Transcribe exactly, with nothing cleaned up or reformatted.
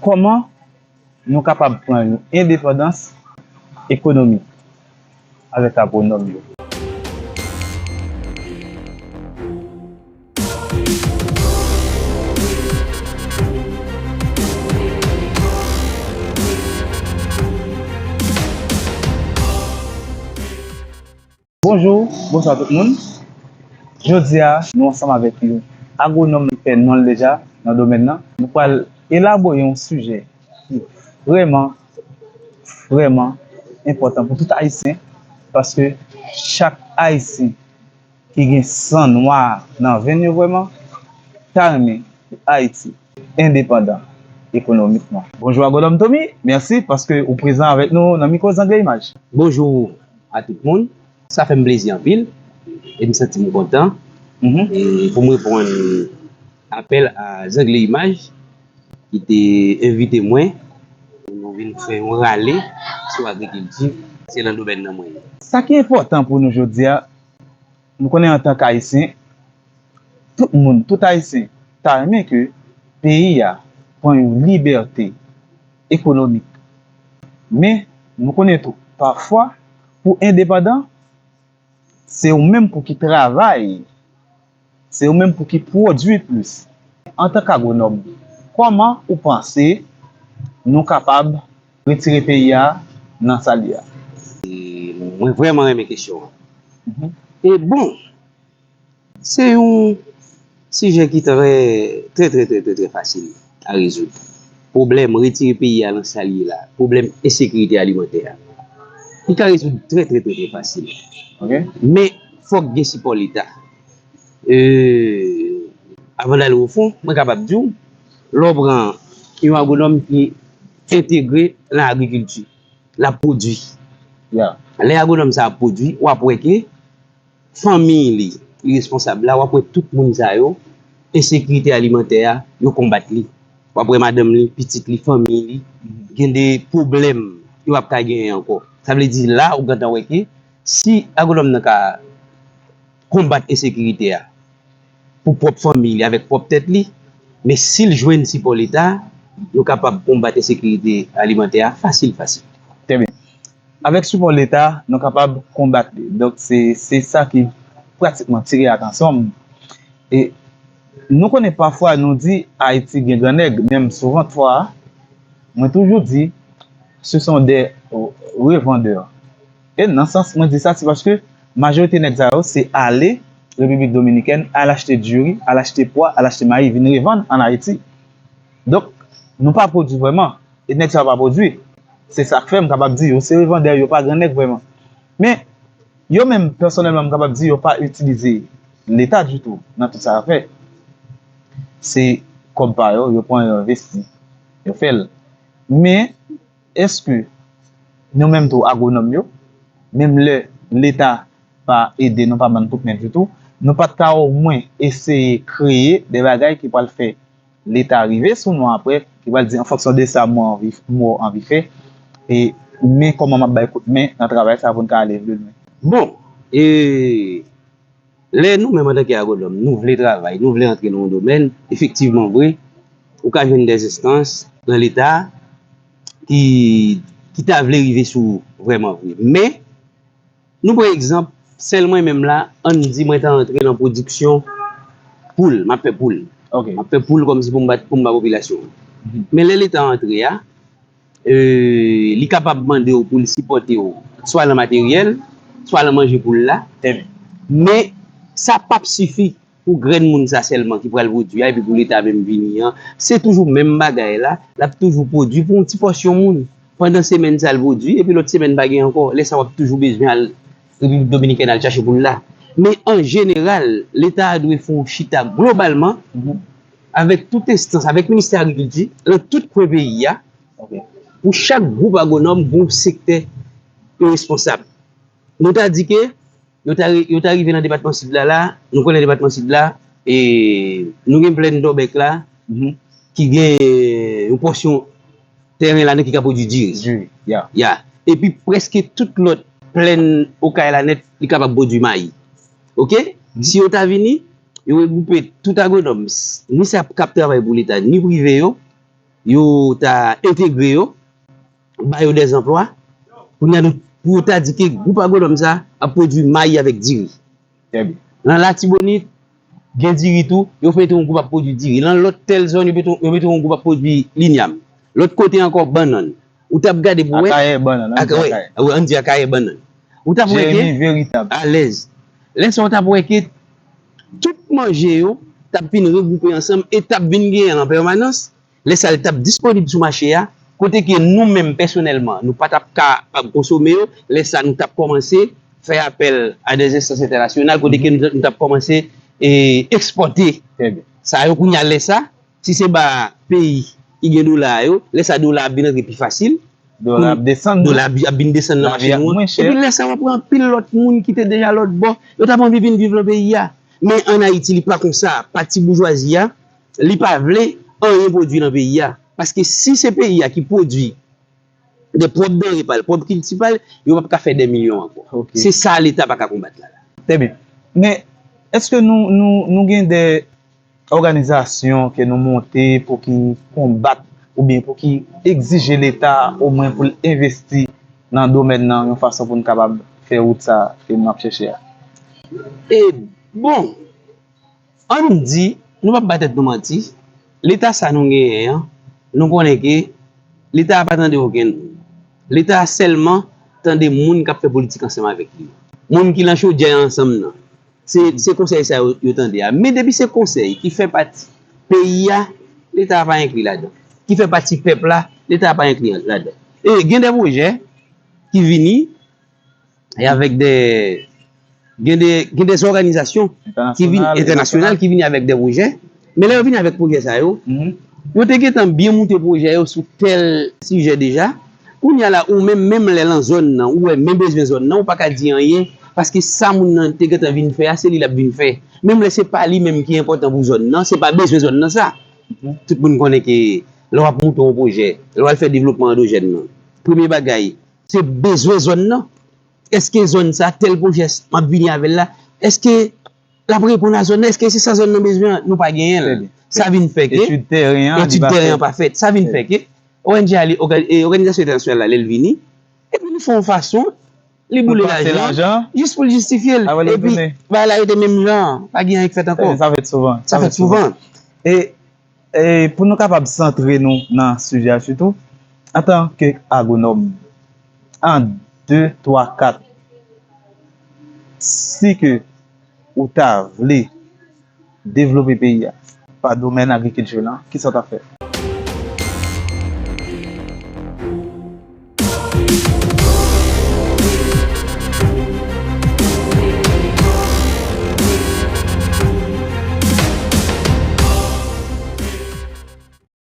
Kòman nou kapab pran yon endepandans ekonomik avèk agwonòm yo? Bonjou, bonswa tout moun. Jodi a, nou ansanm avèk yon agwonòm ki fè non l deja nan domèn nan. Nou pral elabore yon sijè ki vrèman, vrèman enpòtan pou tout Ayisyen, paske chak Ayisyen ki gen san nwa nan venn yo vrèman, ta renmen pou Ayiti endepandan ekonomikman. Bonjou, agwonòm Tommy, mèsi paske ou prezan avèk nou nan mikwo Zangle Imaj. Bonjou a tout moun. Sa fè m plezi anpil e m santi m kontan, mhm, e pou m reponn apèl a Zangle Imaj ki te envite mwen pou nou vin fè yon rale sou agrikilti. Se nan domèn nan mwen ye. Sa ki enpòtan pou nou jodi a, nou konnen antank Ayisyen, tout moun, tout Ayisyen ta renmen ke peyi a pran yon libète ekonomik. Men, nou konnen tou, pafwa, pou endepandan, se ou menm pou ki travay, se ou menm pou ki pwodui plis. Antank agwonòm, kòman ou panse nou kapab retire peyi a nan sa l ye a? E mwen vrèman renmen kesyon an. Mhm. E bon, se yon sijè ki trè, trè, trè, trè, trè, trè fasil a rezoud. Pwoblèm retire peyi a nan sa l ye la, pwoblèm ensekirite alimantè a, li ka rezoud trè, trè, trè, trè fasil. Ok. Men, fòk gen sipò Leta. E, avan n ale o fon, mwen kapab di w, lè w pran yon agwonòm ki entegre nan agrikilti, l ap pwodui. Ya. Lè agwonòm sa ap pwodui, w ap wè ke fanmi li, li responsab la, w ap wè tout moun sa yo, ensekirite alimantè a, yo konbat li. W ap wè madanm li, pitit li, fanmi li, gen de pwoblèm yo p ap ka genyen ankò. Sa vle di la, ou gentan wè ke si agwonòm nan ka konbat ensekirite a pou pwòp fanmi li, avèk pwòp tèt li, men si l jwenn sipò Leta, nou kapab konbat ensekirite alimantè a fasil, fasil. Trè byen. Avèk sipò Leta, nou kapab konbat li. Donk, se, se sa ki pratikman tire atansyon m. E nou konnen pafwa nou di Ayiti gen gran nèg, men m souvan fwa, mwen toujou di, ce sont des revendeurs. E nan sans mwen di sa, se paske majorite nèg sa yo, se ale Repiblik Dominikèn, al achte diri, al achte pwa, al achte mayi, vin revann ann Ayiti. Donk, nou pa pwodui vrèman. E nèg sa yo pa pwodui. Se sa k fè m kapab di yo se revandè, yo pa gran nèg vrèman. Men, yo menm, pèsonèlman, m kapab di yo pa itilize Leta ditou nan tout sa y ap fè. Se kòb pa yo, yo pran, yo envesti, yo fè l. Men, èske nou menm tou, agwonòm yo, menm lè Leta pa ede nou, pa ban n kout men ditou, nou pa t ka omwen eseye kreye de bagay ki pral fè Leta rive sou nou apre, ki pral di, an fonksyon de sa mwen anvi, mwen anvi fè, e men kòman m ap bay kout men nan travay sa pou n ka ale pli lwen. Bon, e lè nou menm antanke agwonòm, nou vle travay, nou vle antre nan yon domèn, efektivman vre, ou ka jwenn dèz enstans nan Leta ki, ki ta vle rive sou ou vrèman vre. Men, nou pran egzanp, sèl mwen menm la, ann di mwen ta antre nan pwodiksyon poul, m ap fè poul. Ok. M ap fè poul kòmsi pou m ba, pou m ba popilasyon an. Mhm. Men lè Leta antre a, e, li kapab mande w pou l sipòte w, swa nan materyèl, swa nan manje poul la. Trè byen. Men sa p ap sifi pou grenn moun sa sèlman ki pral pwodui a, epi pou Leta menm vini an, se toujou menm bagay la, l ap toujou pwodui pou yon ti pòsyon moun. Pandan semèn sa l pwodui, epi lòt semèn pa gen ankò. Lè sa w ap toujou bezwen al Repiblik Dominikèn al chache poul la. Men an jeneral, Leta a dwe fè yon chita globalman, mhm, avèk tout enstans, avèk Ministè Agrikilti, nan tout kwen peyi a, ok, pou chak gwoup agwonòm, pou yon sektè yo responsab. Nou ta di ke yo ta, yo ta rive nan depatman Sid la, la, nou konnen depatman Sid la, e nou gen plèn Dòbèk la, mhm, ki gen yon pòsyon tèren ladan ki ka pwodui diri. Diri, ya. Ya. Epi prèske tout lòt plèn Okay la nèt, li kapab pwodui mayi. Ok? Mhm. Si yo ta vini, yo regwoupe tout agwonòm, s-, ni sa k ap travay pou Leta, ni prive yo, yo ta entegre yo, ba yo dèzanplwa. Kounye a, nou, pou yo ta di ke gwoup agwonòm sa ap pwodui mayi avèk diri. Trè byen. Nan Latibonit, gen diri tou, yo mete yon gwoup ap pwodui diri. Nan lòt tèl zòn, yo mete, yo mete yon gwoup ap pwodui linyam. Lòt kote ankò, bannann. Ou t ap gade pou wè. Akayè, bannann, ann di Akayè. Wi, ann di Akayè, bannann. Ou t ap wè ke Jeremi, Veritab. Alèz. Lè sa, ou t ap wè ke tout manje yo t ap vin regwoupe ansanm e t ap vin genyen an pèmanans. Lè sa, li t ap disponib sou mache a, kote ke nou menm pèsonèlman, nou pa t ap ka ap konsome yo, lè sa, nou t ap kòmanse fè apèl a dè enstans entènasyonal, kote ke nou, nou t ap kòmanse e, ekspòte. Trè byen. Sa yo kounye a, lè sa, si se ba peyi ki gen dola a yo, lè sa, dola ap vin rantre pi fasil. Dola ap desann, dola ap, ap vin desann nan mache nou an. Epi lè sa, w ap wè anpil lòt moun ki te deja lòt bò, yo t ap anvi vin viv nan peyi a. Men ann Ayiti, li pa konsa. Pati boujwazi a, li pa vle anyen pwodui nan peyi a. Paske si se peyi a ki pwodui de pwòp danre pa l, pwòp kilti pa l, yo p ap ka fè dè milyon ankò. Ok. Se sa Leta pa ka konbat la. Trè byen. Men, èske nou, nou, nou gen de òganizasyon ke nou monte pou ki konbat oubyen pou ki egzije Leta omwen pou l envesti nan domèn nan yon fason pou n kapab fè wout sa ke nou ap chèche a? E, bon, ann di, nou p ap ba tèt nou manti, Leta sa nou genyen an, nou konnen ke Leta a pa tande okenn moun. Leta a sèlman tande moun k ap fè politik ansanm avèk li. Moun ki nan chodyè a ansanm nan. Se, se konsèy sa yo, yo tande a. Men depi se konsèy ki fè pati peyi a, Leta a pa enkli ladan. Ki fè pati pèp la, Leta a pa enkli ladan. E gen de pwojè ki vini, e avèk de, gen de, gen de òganizasyon ki vin, entènasyonal, ki vini avèk de pwojè. Men lè yo vini avèk pwojè sa yo, yo te gentan byen moute pwojè yo sou tèl sijè deja. Kounye a la, ou menm, menm lè nan zòn nan, ou wè men bezwen zòn nan, ou pa ka di anyen, paske sa moun nan te gentan vin fè a, se li l ap vin fè. Menm lè se pa li menm ki enpòtan pou zòn nan, se pa bezwen zòn nan sa. Tout moun konnen ke lè w ap moute yon pwojè, lè w al fè devlopman andwojèn nan, premye bagay, se bezwen zòn nan. Èske zòn sa, tèl pwojè m ap vini avè l la, èske l ap reponn a zòn nan? Èske se sa zòn nan bezwen an? Nou pa genyen l. Sa vin fè ke etid teren an, etid teren an pa fèt. Sa vin fè ke O N G a, li, òga-, e, òganizasyon entènasyonal la, lè l vini, epi li fè yon fason, li boule lajan an, jis pou l jistifye l. Epi, bagay la rete menm jan an, pa gen anyen k fèt ankò. Sa fèt souvan. Sa fèt souvan. E, e pou nou kapab santre nou nan sijè a sitou, antanke agwonòm, an de, twa, kat, si ke ou ta vle devlope peyi a pa domèn agrikilti lan, kisa w t ap fè?